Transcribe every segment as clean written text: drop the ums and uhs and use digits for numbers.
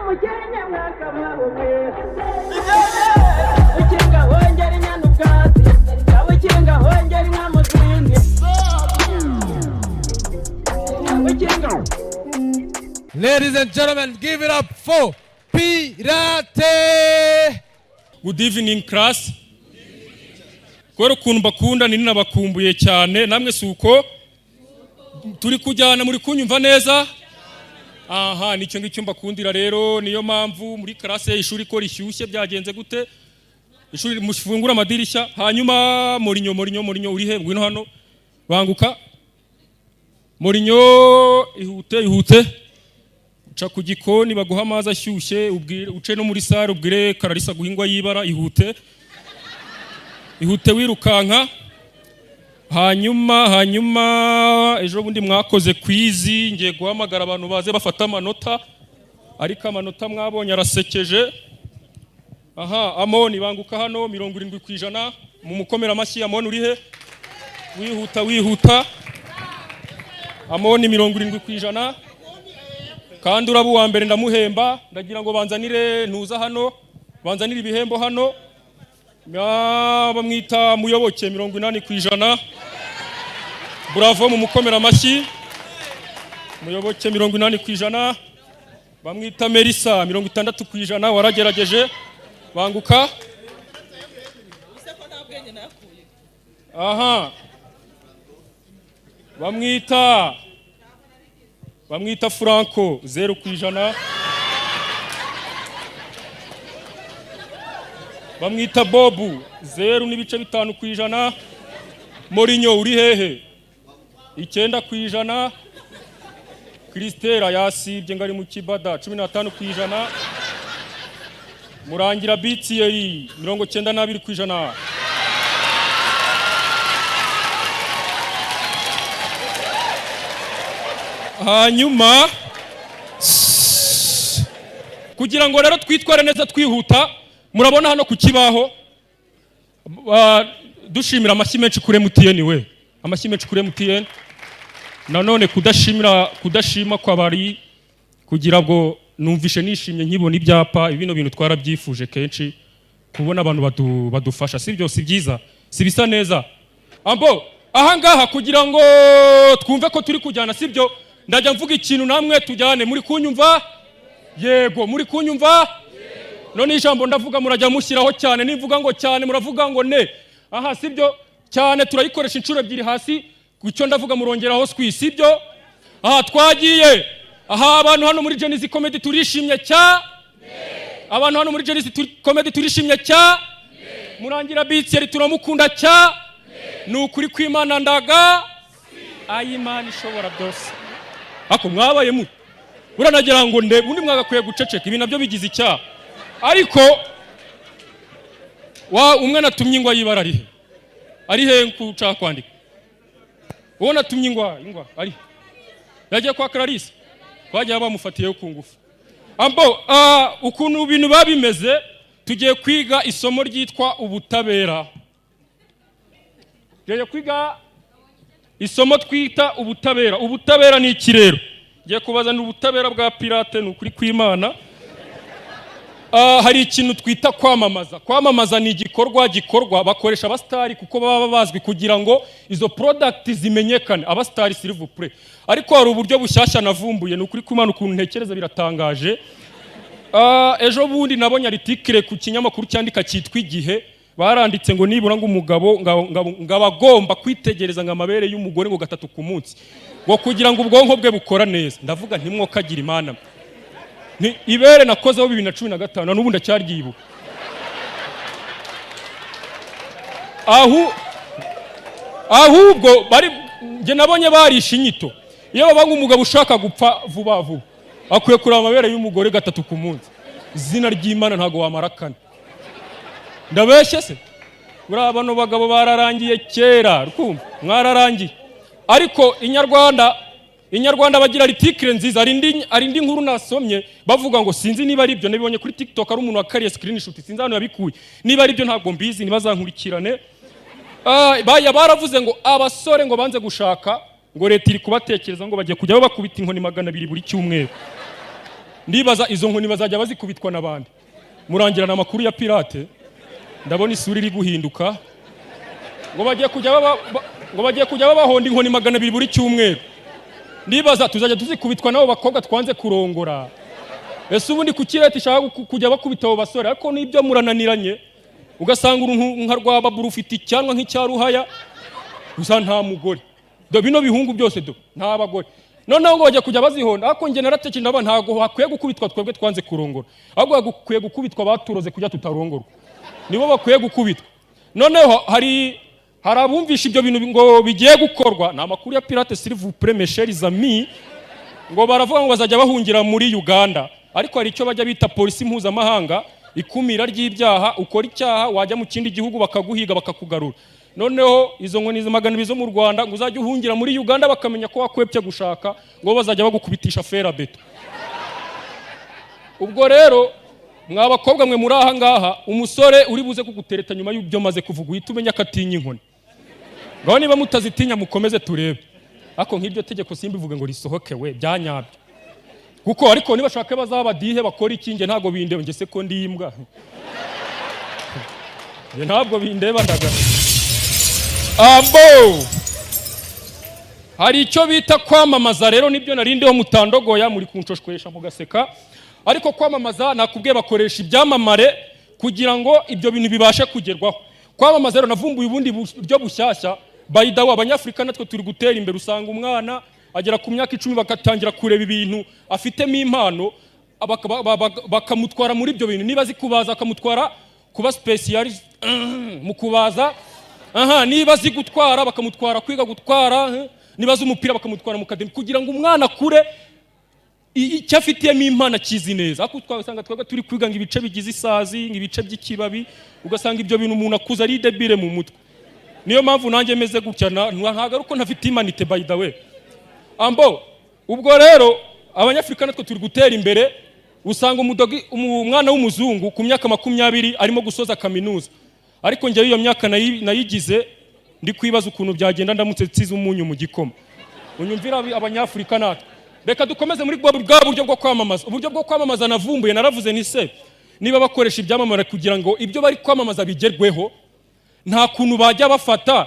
Umukenke mwakabaho mwe. Ukinga hongera inyana ubwatsi, ukinga hongera inka mu zindi. Ukinga. Ladies and gentlemen, give it up for Pirate! Good evening, class. Kubera ukuntu mbakunda, ni nabakumbuye cyane. Namwe si uko turi kujyana? Muri kunyumva neza? Aha nicyo ngicyo mbakundira rero. Niyo mpamvu muri classe, ishuri ko rishyushye, byagenze gute? Ishuri mufungura amadirishya. Hanyuma Morinyo, Morinyo, Morinyo, uri he? Ngwino hano, banguka Morinyo, ihute, ihute. Uca ku gikoni baguha amazi ashyushye, ubwire, uce no muri salle ubwire Kararisa guhingwa y'ibara. Ihute, ihute, wirukanka. Hanyuma ejo bundi mwakoze quiz, ngiye guhamagara abantu baze bafata amanota, ariko amanota mwabonye arasekeje. Aha, Amoni, banguka hano, 70%. Mu mukomera amashyi. Amoni, uri he? Wihuta, wihuta. Amoni, 70%, kandi uraba uwa mbere ndamuhemba. Ndagira ngo banzanire ntuza hano, banzanire ibihembo hano. Bamwita Muyoboke, 80%. Bravo, mu mukomera amashyi. Muyoboke, 80%. Bamwita Melisa, 60%, waragerageje, banguka. Aha, bamwita Franco, 0%. Bamwita Bobu, 0.5%. Morinyo, uri hehe? 9%. Christela yasibye ngo ari mu kibada, 15%. Murangira BTA, 92%. Hanyuma kugira ngo rero twitware neza, twihuta, murabona hano ku kibaho, dushimira amashyi menshi kuri MTN we, amashyi menshi kuri MTN. Nanone kudashimira, kudashima kwabari kugira ngo numvishe nishimye nkibona ibyapa. Bino bintu twarabyifuje kenshi, kubona abantu badufasha, si byo? Si byiza? Si bisa neza? Ambo ahangaha, kugira ngo twumve ko turi kujyana, si byo? Ndajya mvuga ikintu namwe tujyane. Muri kunyumva? Yego. Muri kunyumva? None ijambo ndavuga murajya mushyiraho cyane. Nimvuga ngo cyane, muravuga ngo ne. Aha, si byo? Cyane turayikoresha inshuro ebyiri hasi ku cyo ndavuga, murongeraho swi, si byo? Aha twagiye. Aha, abantu hano muri Gen-Z Comedy turishimye cya abantu hano muri Gen-Z Comedy turishimye cya Murangira Bitseri, turamukunda cya ni ukuri kw'Imana. Ndaga ay'Imana ishobora byose. Ako mwabaye mu buranagira ngo nde undi mwagakwiye guceceka, ibi nabyo bigize icyaha. Ariko wa umwe natumye ingwa y'ibara ari he? Ari he nkushaka kwandika? Uwo natumye ingwa ari he? Yagiye kwa Clarisse, bagiye bamufatiyeyo ku ngufu. Ambo ukuntu ibintu biba bimeze, tugiye kwiga isomo ryitwa ubutabera. Tugiye kwiga isomo twita ubutabera. Ubutabera ni iki rero? Ngiye kubazanira ubutabera bwa Pirate, ni ukuri kw'Imana. Hari ikintu twita kwamamaza. Kwamamaza ni igikorwa gikorwa bakoresha abasitari, kuko baba bazwi, kugira ngo izo product zimenyekane. Abasitari, s'il vous plaît. Ariko hari uburyo bushyashya navumbuye, ni ukuri kw'Imana, ukuntu ntekereza biratangaje. Ejo bundi nabonye article ku kinyamakuru cyandika cyitwa Igihe. Baranditse ngo nibura ngo umugabo ngo aba agomba kwitegereza ngo amabere y'umugore ngo gatatu ku munsi, ngo kugira ngo ubwonko bwe bukora neza. Ndavuga ntimwokagira Imana, ni ibere nakozeho 2015, n'ubu ndacyaryibuka. Ahubwo bari njye nabonye barishe inyito. Iyo bavuga ngo umugabo ushaka gupfa vuba vuba akwiye kureba amabere y'umugore gatatu ku munsi, izina ry'Imana ntabwo wamara kane. Ndabeshye se? Buriya bano bagabo bararangiye kera, rukumva mwararangiye. Ariko Inyarwanda bagira article nziza. Hari indi nkuru nasomye bavuga ngo, sinzi niba ari ibyo, nabibonye kuri TikTok, ari umuntu wakariye screenshot, sinzi ahantu yabikuye, niba ari byo ntabwo mbizi, ntibazankurikirane. Baya baravuze ngo abasore ngo banze gushaka, ngo leta iri kubatekereza, ngo bagiye kujya bakubita inkoni 200 buri cyumweru. Ndibaza izo nkoni bazajya bazikubitwa n'abandi. Murangirana amakuru ya pirate, ndabona isura iri guhinduka. Ngo bagiye kujya babahonda inkoni 200 buri cyumweru. Ndibaza tuzajya tuzikubitwa n'abo bakobwa twanze kurongora. Ese ubundi kuki leta ishaka kujya bakubita abo basore? Ariko n'ibyo murananiranye, ugasanga uruntu nka rwa Baburu ufite icyanwa nk'icya Ruhaya, gusa nta mugore. Do bino bihungu byose do nta bagore. Noneho ngo bajya kujya bazihonda. Ariko njye naratekereje, ndabona ntabwo hakwiye gukubitwa twebwe twanze kurongora, ahubwo hakwiye gukubitwa baturoze kujya tutarongorwa, nibo bakwiye gukubitwa. Noneho hari abumvisha ibyo bintu ngo bigiye gukorwa, ni amakuru ya pirate, s'il vous plaît, mes chers amis. Ngo baravuga ngo bazajya bahungira muri Uganda, ariko hari icyo bajya bita polisi mpuzamahanga, ikumira ry'ibyaha. Ukora icyaha, wajya mu kindi gihugu bakaguhiga, bakakugarura. Noneho izo nkoni 200 zo mu Rwanda, ngo uzajye uhungira muri Uganda, bakamenya ko wakwepye gushaka, ngo bazajya bagukubitisha fer à béton. Ubwo rero mwa bakobwa mwe muri aha ngaha, umusore uri buze kugutereta nyuma y'ibyo maze kuvuga, uhita umenya ko atinya inkoni. Ngaho niba mutazitinya mukomeze turebe. Ariko nk'iryo tegeko simbivuge ngo risohoke we byanyabyo, kuko ariko niba bashaka bazabadihe bakora iki, nge ntabwo bindeba. Nge se ko ndi imbwa? Nge ntabwo bindeba. Ndaga ambo hari icyo bita kwamamaza. Rero nibyo narindiho, mutandogoya, muri kunshoshwesha mugaseka. Ariko kwamamaza, nakubwiye, bakoresha ibyamamare kugira ngo ibyo bintu bibashe kugerwaho. Kwamamaza rero, navumbuye ubundi buryo bushyashya. By the way, Abanyafurika natwe turi gutera imbere. Usanga umwana agera ku myaka 10, bagatangira kureba ibintu afitemo impano, bakamutwara muri ibyo bintu. Niba azi kubaza, bakamutwara kuba specialist mu kubaza. Aha niba azi gutwara, bakamutwara kwiga gutwara. Niba azi umupira, bakamutwara mu academy, kugira ngo umwana akure icyo afitiyemo impano akizi neza. Ariko twasanga twebwe turi kwiga ngo ibice bigize isazi, ngo ibice by'ikibabi, ugasanga ibyo bintu umuntu akuze ari débile mu mutwe. Niyo mpamvu nanjye meze gutya, ntabwo ari uko ntafite imanite, by the way. Ambo ubwo rero Abanyafurika natwe turi gutera imbere. Usanga umwana w'umuzungu ku myaka 20 arimo gusoza kaminuza, ariko njyewe iyo myaka nayigize ndi kwibaza ukuntu byagenda ndamutse nsize umunyu mu gikoma. Unyumvira Abanyafurika natwe. Reka dukomeze muri bwa buryo bwo kwamamaza. Uburyo bwo kwamamaza navumbuye, naravuze ni se niba bakoresha ibyamamare kugira ngo ibyo bari kwamamaza bigerweho, nta kuntu bajya bafata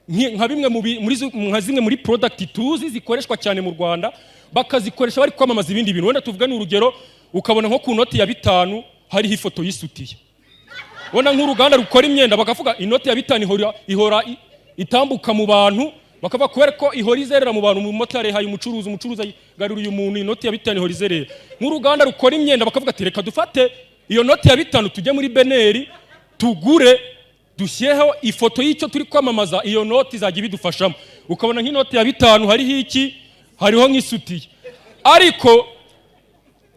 nka bimwe mu bi- muri nka zimwe muri product tuzi zikoreshwa cyane mu Rwanda, bakazikoresha bari kwamamaza ibindi bintu? Wenda tuvuge ni urugero, ukabona nko ku noti ya 5 hariho ifoto y'isutiye, ubona nk'uruganda rukora imyenda, bakavuga inoti ya 5 ihora itambuka mu bantu, bakavuga kubera ko ihora izerera mu bantu, umumotari yahaye umucuruzi, umucuruzi ayigaruriye umuntu, inoti ya 5 ihora izerera. Nk'uruganda rukora imyenda bakavuga ati: "Reka dufate iyo noti ya 5, tujye muri BNR tugure, dushyireho ifoto y'icyo turi kwamamaza, iyo noti izajya ibidufashamo." Ukabona nk'inoti ya 5 hariho iki? Hariho nk'isutiye. Ariko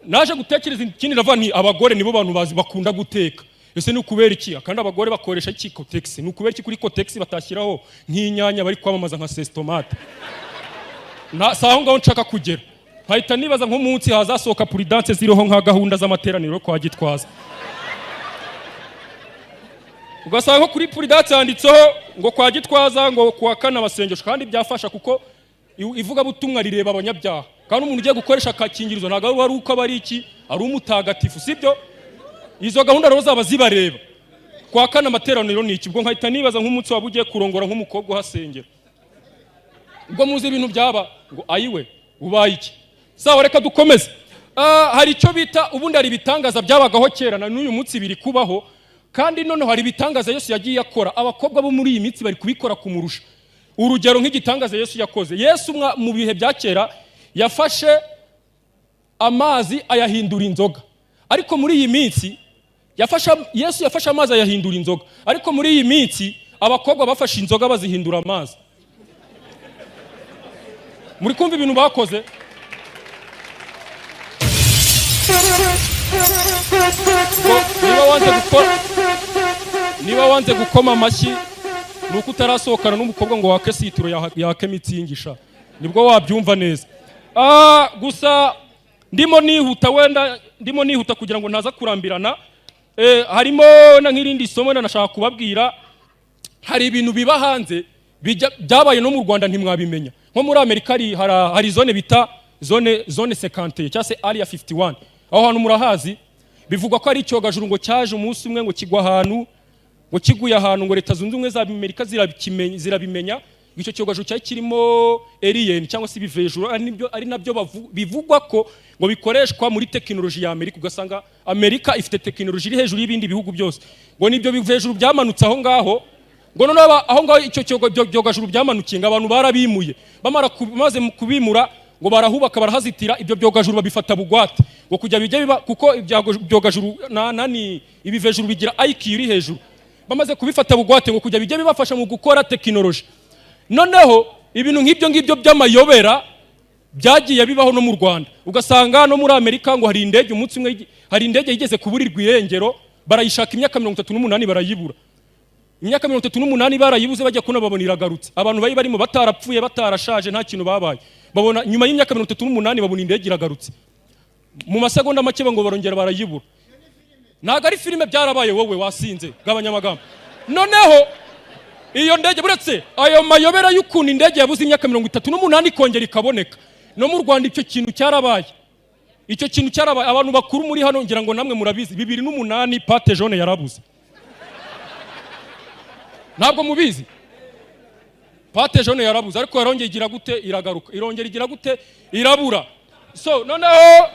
naje gutekereza ikindi, ndavuga nti abagore nibo bantu bazi bakunda guteka. Ese ni ukubera iki kandi abagore bakoresha iki? Kotex. Ni ukubera iki kuri Kotex batashyiraho nk'inyanya bari kwamamaza nka Sesitomate? Nta si aho ngaho nshaka kugera. Nkahita nibaza nk'umunsi hazasohoka Prudence ziriho nka gahunda z'amateraniro kwa Gitwaza, ugasanga nko kuri Prudence handitseho ngo kwa Gitwaza, ngo kuwa kane amasengesho. Kandi byafasha, kuko ivugabutumwa rireba abanyabyaha, kandi umuntu ugiye gukoresha akakingirizo ntabwo ari uko aba ari iki, ari umutagatifu, sibyo? Izo gahunda rero zaba zibareba, kwa kane amateraniro ni iki? Ubwo nkahita nibaza nk'umunsi waba ugiye kurongora nk'umukobwa uhasengera, ubwo muzi ibintu byaba ngo ayiwe ubaye iki. Sawa, reka dukomeze. Hari icyo bita, ubundi hari ibitangaza byabagaho kera, na n'uyu munsi biri kubaho. Kandi noneho hari ibitangaza Yesu yagiye akora, abakobwa bo muri iyi minsi bari kubikora kumurusha. Urugero nk'igitangaza Yesu yakoze, Yesu mu bihe bya kera yafashe amazi ayahindura inzoga, ariko muri iyi minsi yafashe, Yesu yafashe amazi ayahindura inzoga, ariko muri iyi minsi abakobwa bafashe inzoga bazihindura amazi. Muri kumva ibintu bakoze? Ngo niba wanze gukoma amashyi, ni uko utarasohokana n'umukobwa ngo wake citron, yake Mützig sha, nibwo wabyumva neza. Gusa ndimo nihuta, wenda ndimo nihuta kugira ngo ntaza kurambirana. Harimo na nk'irindi somo nashaka kubabwira. Hari ibintu biba hanze byabaye no mu Rwanda ntimwabimenya. Nko muri Amerika hari zone bita zone 51 cyangwa se Area 51. Aho hantu murahazi? Bivugwa ko ari icyogajuru ngo cyaje umunsi umwe, ngo kigwa ahantu, ngo kiguye ahantu, ngo Leta Zunze Ubumwe za Amerika zirabimenya. Icyo cyogajuru cyari kirimo alien cyangwa se ibivejuru, ari nabyo bivugwa ko ngo bikoreshwa muri tekinoloji ya Amerika. Ugasanga Amerika ifite tekinoloji iri hejuru y'ibindi bihugu byose. Ngo nibyo bivejuru byamanutse aho ngaho, ngo noneho aho ngaho icyo cyogajuru byamanukiye, ngo abantu barabimuye. Bamara maze kubimura, ngo barahubaka, barahazitira, ibyo byogajuru babifata bugwate, ngo kujya bijya biba, kuko ibyogajuru na nani, ibivejuru bigira IQ iri hejuru. Bamaze kubifata bugwate, ngo kujya bijya bibafasha mu gukora tekinoloji. Noneho ibintu nk'ibyo ngibyo by'amayobera byagiye bibaho no mu Rwanda. Ugasanga no muri Amerika ngo hari indege, umunsi umwe hari indege yigeze kuburirwa irengero, barayishaka imyaka 38 barayibura. Imyaka 38 barayibuze, bajya kubona babona iragarutse. Abantu bari barimo batarapfuye, batarashaje, nta kintu babaye. Babona nyuma y'imyaka 38 babona indege iragarutse. Mu masegonda make ngo barongera barayibura. Ntabwo ari filime, byarabaye. Wowe wasinze, gabanya amagambo. Noneho iyo ndege, buretse ayo mayobera y'ukuntu indege yabuze imyaka 38 ikongera ikaboneka, no mu Rwanda icyo kintu cyarabaye. Icyo kintu cyarabaye. Abantu bakuru muri hano, ngira ngo namwe murabizi, 2008 pâte jaune yarabuze. Ntabwo mubizi? Pâte jaune yarabuze, ariko yarongeye igira gute? Iragaruka. Irongera igira gute? Irabura. So noneho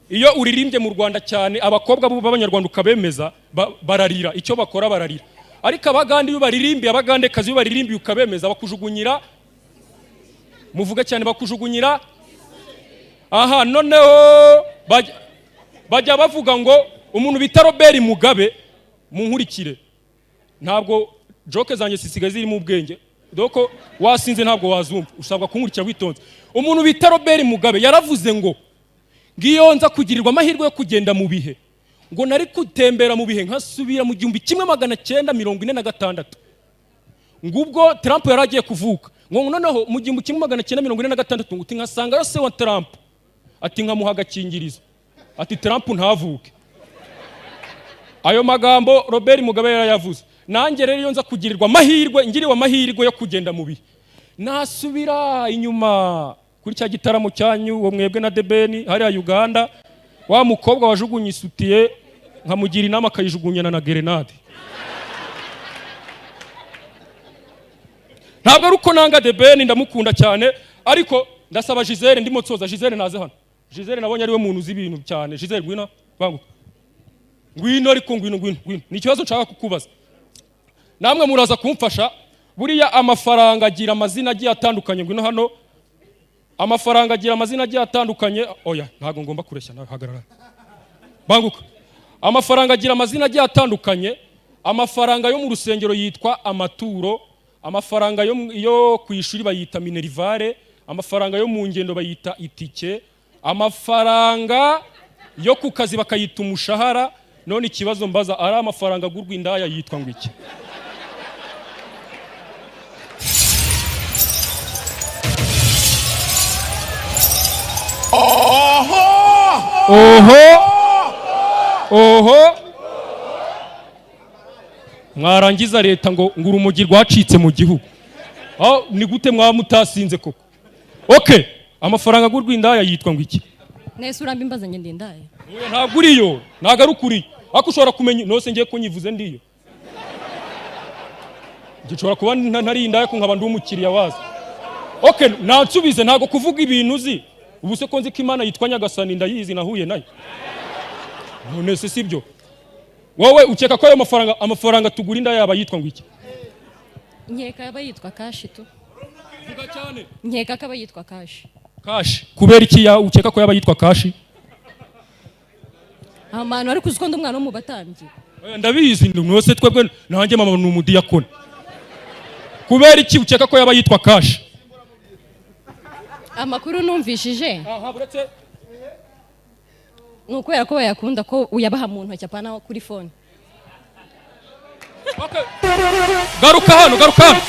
iyo uririmbye mu Rwanda cyane, abakobwa b'Abanyarwanda ukabemeza, bararira. Icyo bakora, bararira. Ariko Abagande iyo baririmbiye, Abagandekazi iyo baririmbiye ukabemeza, bakujugunyira, muvuge cyane, bakujugunyira aha. Noneho bajya bavuga ngo umuntu bita Robert Mugabe, munkurikire, ntabwo joke zanjye zisigaye zirimo ubwenge, doko wasinze ntabwo wazumva, usabwa kunkurikira witonze. Umuntu bita Robert Mugabe yaravuze ngo ngiyo nza kugirirwa amahirwe yo kugenda mu bihe, ngo nari gutembera mu bihe nkasubira mu 1946, ngubwo Trump yari agiye kuvuka, ngo noneho mu 1946 ngo uti nkasanga se wa Trump, ati nkamuha agakingirizo, ati Trump ntavuke. Ayo magambo Robert Mugabe yarayavuze. Nanjye rero iyo nza kugirirwa amahirwe, ngiriwe amahirwe yo kugenda mu bihe, nasubira inyuma kuri cya gitaramo cyanyu, uwo mwebwe na The Ben hariya Uganda, wa mukobwa wajugunye isutiye, nkamugira inama akayijugunyana na gerenade. Ntabwo ari uko nanga The Ben, ndamukunda cyane, ariko ndasaba Gisele, ndimo nsoza, Gisele naze hano. Gisele nabonye ariwe muntu uzi ibintu cyane. Gisele, ngwino, banguka, ngwino, ariko ngwino, ngwino, ngwino, ni ikibazo nshaka kukubaza, namwe muraza kumfasha. Buriya amafaranga agira amazina agiye atandukanye. Ngwino hano. Amafaranga agira amazina agiye atandukanye. Oya, ntabwo ngomba kureshya nawe, hagarara, banguka. Amafaranga agira amazina agiye atandukanye. Amafaranga yo mu rusengero yitwa amaturo, amafaranga yo ku ishuri bayita minerval, amafaranga yo mu ngendo bayita itike, amafaranga yo ku kazi bakayita umushahara. None ikibazo mbaza, ari amafaranga agurwa indaya yitwa ngo iki? Oho oho! Mwarangiza leta ngo urumogi rwacitse mu gihugu. Aho ni gute mwaba mutasinze koko? Okay, amafaranga agurwa indaya yitwa ngo iki? Nese urambi mbaza njye ndi indaya? Oya, ntabwo uriyo, ntabwo ari ukuriyo, ariko ushobora kumenya nose ngiye kunyivuze ndiyo. Njye nshobora kuba ntari indaya ko nkaba ndi umukiriya wazo. Okay, nansubize. Ntabwo kuvuga ibintu uzi. Ubu se ko nzi ko Imana yitwa Nyagasani, ndayizi, nahuye nayo, none se sibyo? Wowe ukeka ko ayo mafaranga, amafaranga tugura inda yaba yitwa ngo iki? Nkeka yaba yitwa cash tu. Vuga cyane. Nkeka ko aba yitwa cash. Cash? Kubera iki ya ukeka ko yaba yitwa cash? Amano, ariko uzi ko ndi umwana wo mu batambyi. Ndabizi mwose, twebwe nanjye mama ni umudiyakoni. Kubera iki ukeka ko yaba yitwa cash? Amakuru numvishije Aha, buretse. ni ukubera ko bayakunda, ko uyabaha mu ntoki, apana kuri phone. Okay. Garuka hano, garuka hano.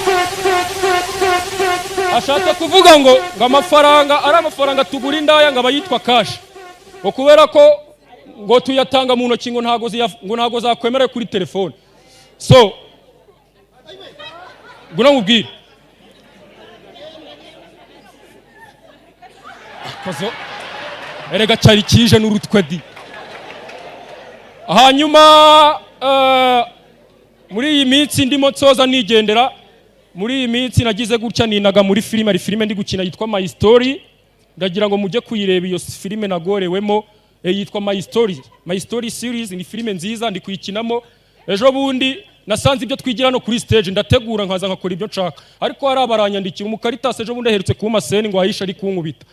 Ashatse kuvuga ngo amafaranga ari amafaranga tugura indaya ngo aba yitwa cash, ngo kubera ko Ngo tuyatanga mu ntoki, ngo ntago zakwemera kuri telefone. So ngwino nkubwire akazo erega cyari kije n'urutwe di. Hanyuma muri iyi minsi ndimo nsoza nigendera, muri iyi minsi nagize gutya ninaga muri filime. Hari filime ndi gukina yitwa My Story, ndagira ngo mujye kuyireba iyo filime nagorewemo, yitwa My Story, My Story series. Ni filime nziza, ndi kuyikinamo. Ejo bundi nasanze ibyo twigira no kuri stage, ndategura nkaza nkakora ibyo nshaka, ariko hari abaranyandikira. Umukaritasi ejo bundi aherutse kumpa scene ngo ahishe ari kunkubita,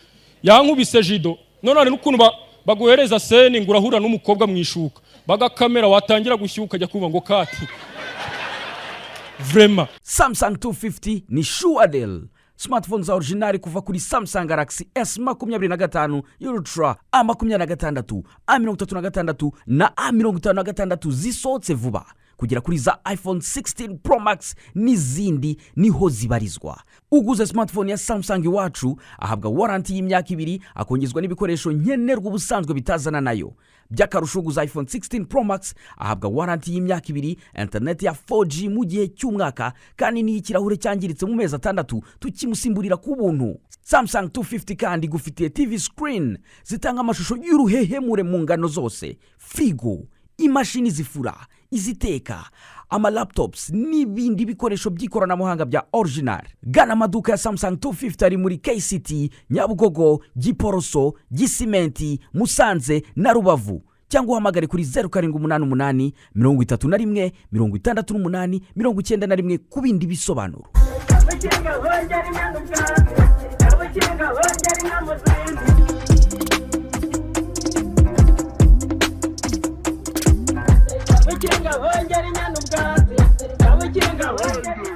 yankubise jido. None hari n'ukuntu baguhereza scene ngo urahura n'umukobwa mu ishuka, bagakamera, watangira gushyuka ukajya kumva ngo cut. Vraiment. Samsung 250 ni sure deal. Smartphone za original kuva kuri Samsung Galaxy S 25 Ultra, A 26, A 36 na A 56 zisohotse vuba, kugera kuri za iPhone 16 Pro Max n'izindi, niho zibarizwa. Uguze smartphone ya Samsung iwacu ahabwa warranty y'imyaka 2, akongezwa n'ibikoresho nkenerwa ubusanzwe bitazana nayo. By'akarusho, uguze iPhone 16 Pro Max ahabwa warranty y'imyaka 2, interineti ya 4G mu gihe cy'umwaka, kandi n'iyo ikirahure cyangiritse mu mezi 6 tukimusimburira ku buntu. Samsung 250 kandi igufitiye TV screen zitanga amashusho y'uruhehemure mu ngano zose, firigo, imashini zifura, iziteka, amalaptops n'ibindi bikoresho by'ikoranabuhanga bya original. Gana amaduka ya Samsung 250 ari muri KCT, Nyabugogo, Giporoso, Gisimenti, Musanze na Rubavu, cyangwa uhamagare kuri 0788 31 68 91 ku bindi bisobanuro. Abakinga bongera inyana ubwatsi, abakinga bongera inka mu zindi. Abakinga bongera inyana ubwatsi, abakinga bongera.